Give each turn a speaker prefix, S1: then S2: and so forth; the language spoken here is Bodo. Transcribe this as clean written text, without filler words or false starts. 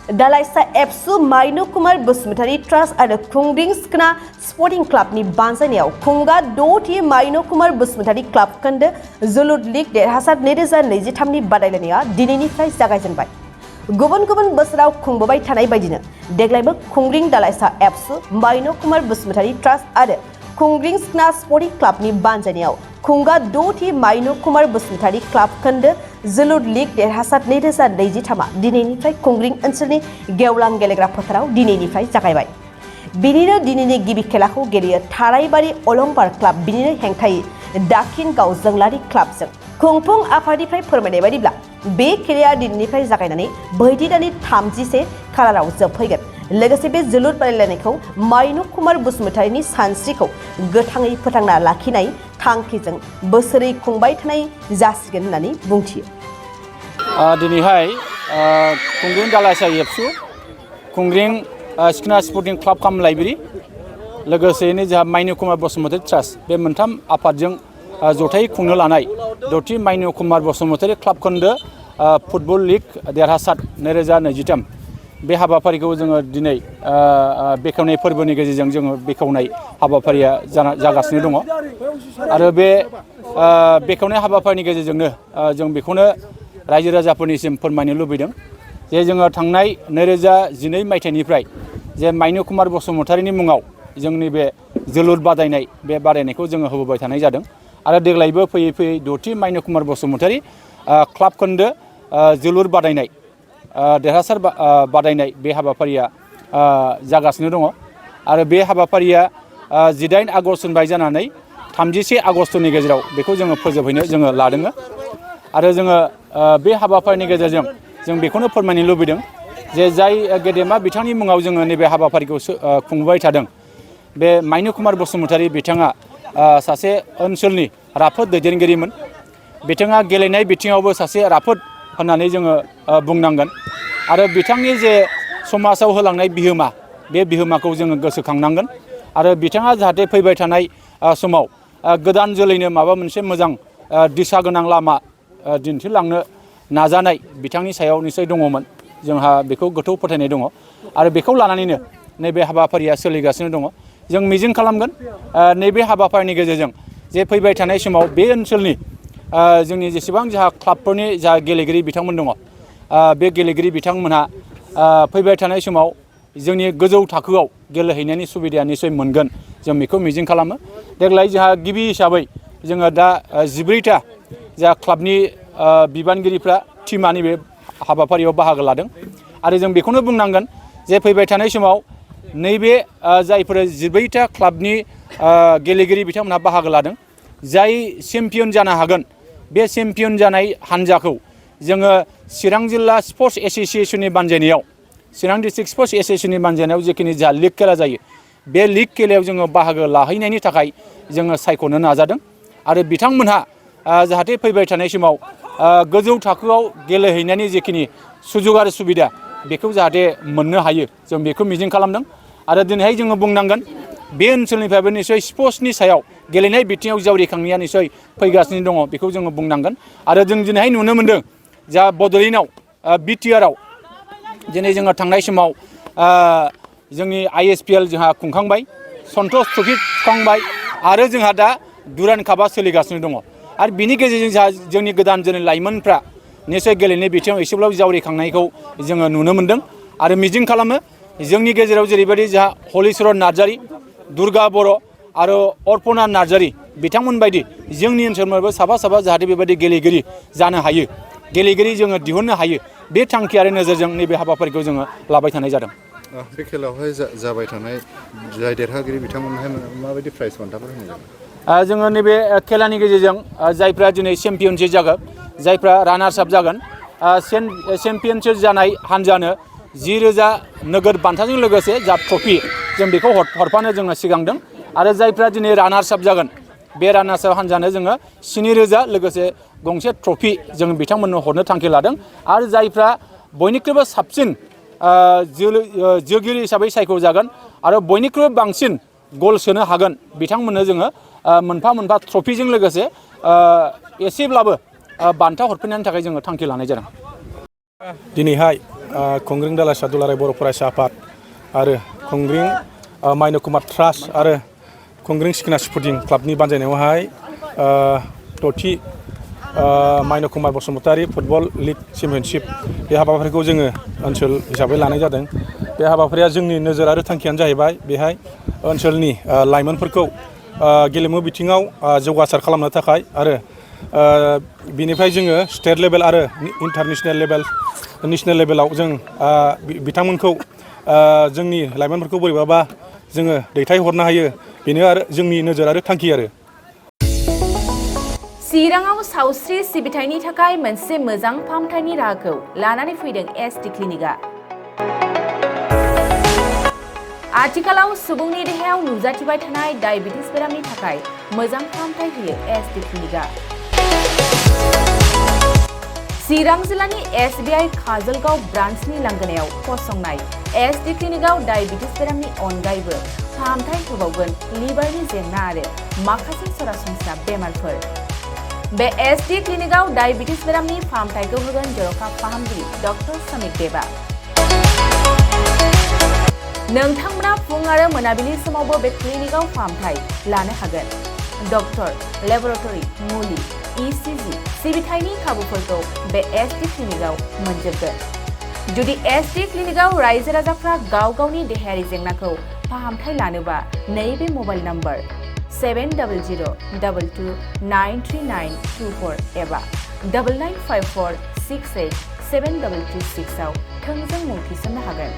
S1: दालाइसा एबसु माइनु कुमार बसुमतारी ट्रास्ट आरो खुंग्रिं सिखना स्पर्टिं क्लाबनि बानजायनायाव खुंगा 6थि माइनु कुमार बसुमतारी क्लाब खोन्दो जोलुर लीग देरहासार 2023 नि बादायलायनाया दिनैनिफ्राय जागायजेनबाय। गुबुन गुबुन बोसोराव खुंबोबाय थानाय बायदिनो देग्लायबो खुंग्रिं दालाइसा एबसु माइनु कुमार बसुमतारी ट्रास्ट आरो खुंग्रिं सिखना स्पर्टिं क्लाबनि बानजायनायाव खुंगा 6थि माइनु कुमार बसुमतारी क्लाब खोन्दो जोलुर लीग देरहासार 2023 दिनैनिफ्राय खुंग्रिं ओनसोलनि गेवलां गेलेग्रा फोथाराव दिनैनिफ्राय जागायबाय। बिनिनो दिनैनि गिबि खेलाखौ गेलेयो थाराइबारि अलंबार क्लाब बिनिनो हेंथायै दाखिनगाव जोंलारि क्लाबजों। खुंफुं आफादनिफ्राय फोरमायनाय बायदिब्ला बे खेलाया दिनैनिफ्राय जागायनानै बैदि दाननि 31 खालाराव जोबफैगोन। लोगोसे बे जोलुर बादायलायनायखौ माइनु कुमार बसुमतारीनि सानस्रिखौ गोथाङै फोथांना लाखिनाय थांखिजों बोसोरै खुंबाय थानाय जासिगोन होननानै बुंथियो।
S2: दिनैहाय खुंग्रिं दालाइसा एबसु खुंग्रिं सिखना स्पर्टिं क्लाब काम लाइब्रेरि लोगोसेयैनो जोंहा माइनु कुमार बसुमतारी ट्रास्ट बे मोनथाम आफादजों जथायै खुंनो लानाय 6थि माइनु कुमार बसुमतारी क्लाब खोन्दो फुटबल लीग देरहासार 2023 बे हाबाफारिखौ जोङो दिनै बेखेवनाय फोरबोनि गेजेरजों जोङो बेखेवनाय हाबाफारिया जागासिनो दङ आरो बे बेखेवनाय हाबाफारिनि गेजेरजोंनो जों बेखौनो रायजो राजाफोरनिसिम फोरमायनो लुबैदों जे जोङो थांनाय 2012 मायथाइनिफ्राय जे माइनु कुमार बसुमतारीनि मुङाव जोंनि बे जोलुर बादायनाय बे बादायनायखौ जोङो होबोबाय थानाय जादों आरो देग्लायबो फैयै फैयै 6थि माइनु कुमार बसुमतारी क्लाब खोन्दो जोलुर बादायनाय देरहासार बादायनाय बे हाबाफारिया जागासिनो दङ आरो बे हाबाफारिया 18 आगस्टनिफ्राय जानानै 31 आगस्टनि गेजेराव बेखौ जोङो फोजोबहैनो जोङो लादों आरो जोङो बे हाबाफारिनि गेजेरजों जों बेखौनो फोरमायनो लुबैदों जे जाय गेदेमा बिथांनि मुङाव जोङो नैबे हाबाफारिखौ खुंबोबाय थादों बे माइनु कुमार बसुमतारी बिथाङा सासे ओनसोलनि राफोद दैदेनगिरिमोन बिथाङा गेलेनाय बिथिङावबो सासे राफोद होननानै जोङो बुंनांगोन आरो बिथांनि जे समाजाव होलांनाय बिहोमा बे बिहोमाखौ जोङो गोसोखांनांगोन आरो बिथाङा जाहाथे फैबाय थानाय समाव गोदान जोलैनो माबा मोनसे मोजां दिशा गोनां लामा दिन्थिलांनो नाजानाय बिथांनि सायाव निश्चय दङमोन जोंहा बेखौ गोथौ फोथायनाय दङ आरो बेखौ लानानैनो नैबे हाबाफारिया सोलिगासिनो दङ जों मिजिं खालामगोन नैबे हाबाफारिनि गेजेरजों जे फैबाय थानाय समाव बे ओनसोलनि जोंनि जेसेबां जोंहा क्लाबफोरनि जा गेलेगिरि बिथांमोन दङ बे गेलेगिरि बिथांमोनहा फैबाय थानाय समाव जोंनि गोजौ थाखोआव गेलेहैनायनि सुबिदाया निश्चय मोनगोन जों बेखौ मिजिं खालामो देग्लाय जोंहा गिबि हिसाबै जोङो दा 14टा जा क्लाबनि बिबानगिरिफ्रा टिमा नैबे हाबाफारियाव बाहागो लादों आरो जों बेखौनो बुंनांगोन जे फैबाय थानाय समाव नैबे जायफोर 14टा क्लाबनि गेलेगिरि बिथांमोनहा बाहागो लादों जाय चेम्पियन जानो हागोन बे चेम्पियन जानाय हान्जाखौ जोङो चिरां जिल्ला स्पर्ट्स एसोसिएशननि बानजायनायाव चिरां डिस्ट्रिक्ट स्पर्ट्स एसोसिएशननि बानजायनायाव जेखिनि जा लीग खेला जायो बे लीग खेलायाव जोङो बाहागो लाहैनायनि थाखाय जोङो सायख'नो नाजादों आरो बिथांमोनहा जाहाथे फैबाय थानाय समाव गोजौ थाखोआव गेलेहैनायनि जेखिनि सुजुग आरो सुबिदा बेखौ जाहाथे मोननो हायो जों बेखौ मिजिं खालामदों आरो दिनैहाय जोङो बुंनांगोन बे ओनसोलनिफ्रायबो निश्चय स्पर्ट्सनि सायाव गेलेनाय बिथिङाव जावरिखांनाया निश्चय फैगासिनो दङ बेखौ जोङो बुंनांगोन आरो जों दिनैहाय नुनो मोनदों जा बड'लेण्डआव बिटिआरआव दिनै जोङो थांनाय समाव जोंनि ISPL जोंहा खुंखांबाय सन्टोष ट्रफि खुंखांबाय आरो जोंहा दा दुरान्ड कापआ सोलिगासिनो दङ आरो बिनि गेजेरजों जोंहा जोंनि गोदान जोलै लाइमोनफ्रा निश्चय गेलेनाय बिथिङाव एसेब्लाबो जावरिखांनायखौ जोङो नुनो मोनदों आरो मिजिं खालामो जोंनि गेजेराव जेरैबायदि जोंहा हलिचरन नार्जारी दुर्गा बर' आरो अर्पना नार्जारी बिथांमोन बायदि जोंनि ओनसोलनिफ्रायबो साफा जाहाथे बेबायदि गेलेगिरि जानो हायो गेलेगिरि जोङो दिहुननो हायो बे थांखि आरो नोजोरजों नैबे हाबाफारिखौ जोङो लाबाय थानाय जादों।
S3: बे खेलायावहाय जाबाय थानाय जाय देरहागिरि बिथांमोनहाय माबायदि प्राइज बान्थाफोर होनाय जागोन?
S2: जोङो नैबे खेलानि गेजेरजों जायफ्रा दिनै चेम्पियनशिप जागोन जायफ्रा रानार्स आप जागोन चेम्पियनशिप जानाय हान्जानो 10,000 नोगोद बान्थाजों लोगोसे जा ट्रफि जों बेखौ हरफानो जोङो सिगांदों आरो जायफ्रा दिनै रानार्स आप जागोन बे रानार्स आप हान्जानो जोङो 7,000 लोगोसे गंसे ट्रफि जों बिथांमोननो हरनो थांखि लादों आरो जायफ्रा बयनिख्रुइबो साबसिन जोगिरि हिसाबै सायख'जागोन आरो बयनिख्रुइबो बांसिन गल सोनो हागोन बिथांमोननो जोङो मोनफा ट्रफिजों लोगोसे एसेब्लाबो बान्था हरफिननायनि थाखाय जोङो थांखि लानाय जादों।
S4: दिनैहाय खुंग्रिं दालाइसा दुलाराय बर' फरायसा आफाद आरो खुंग्रिं माइनु कुमार ट्रास्ट आरो खुंग्रिं सिखोना स्पर्टिं क्लाबनि बानजायनायावहाय दथि Mainu Kumar Basumatary football league championship बे हाबाफारिखौ जोङो ओनसोल हिसाबै लानाय जादों। बे हाबाफारिया जोंनि नोजोर आरो थांखियानो जाहैबाय बेहाय ओनसोलनि लाइमोनफोरखौ गेलेमु बिथिङाव जौगासार खालामनो थाखाय आरो बिनिफ्राय जोङो स्टेट लेभेल आरो इन्टारनेशनेल लेभेल नेशनेल लेभेलाव जों बिथांमोनखौ जोंनि लाइमोनफोरखौ बोरैबाबा जोङो दैथायहरनो हायो बेनो आरो जोंनि नोजोर आरो थांखि आरो।
S5: चिराङाव सावस्रि सिबिथायनि थाखाय मोनसे मोजां फाहामथायनि राहाखौ लानानै फैदों एसटि क्लिनिकआ। आथिखालाव सुबुंनि देहायाव नुजाथिबाय थानाय डायबिटिस बेरामनि थाखाय मोजां फाहामथाय होयो एसटि क्लिनिकआ। चिरां जिल्लानि SBI काजलगाव ब्रान्चनि लांगोनायाव फसंनाय एसटि क्लिनिकआव डायबिटिस बेरामनि अनगायैबो फाहामथाय होबावगोन लिभारनि जेंना आरो माखासे सरासनस्रा बेमारफोर। बे एसटि क्लिनिकआव डायबिटिस बेरामनि फाहामथायखौ होगोन जर'खा फाहामगिरि डक्टर समिक देबा। नोंथांमोना फुं आरो मोनाबिलि समावबो बे क्लिनिकआव फाहामथाय लानो हागोन। डक्टर, लेबरेटरि, मुलि, ECG सिबिथायनि खाबुफोरखौ बे एसटि क्लिनिकआव मोनजोबगोन। जुदि एसटि क्लिनिकआव रायजो राजाफ्रा गाव गावनि देहायारि जेंनाखौ फाहामथाय लानोबा नैबे मबाइल नम्बर 7002293924 एबा 9954687336 आव थोंजों मुं थिसननो हागोन।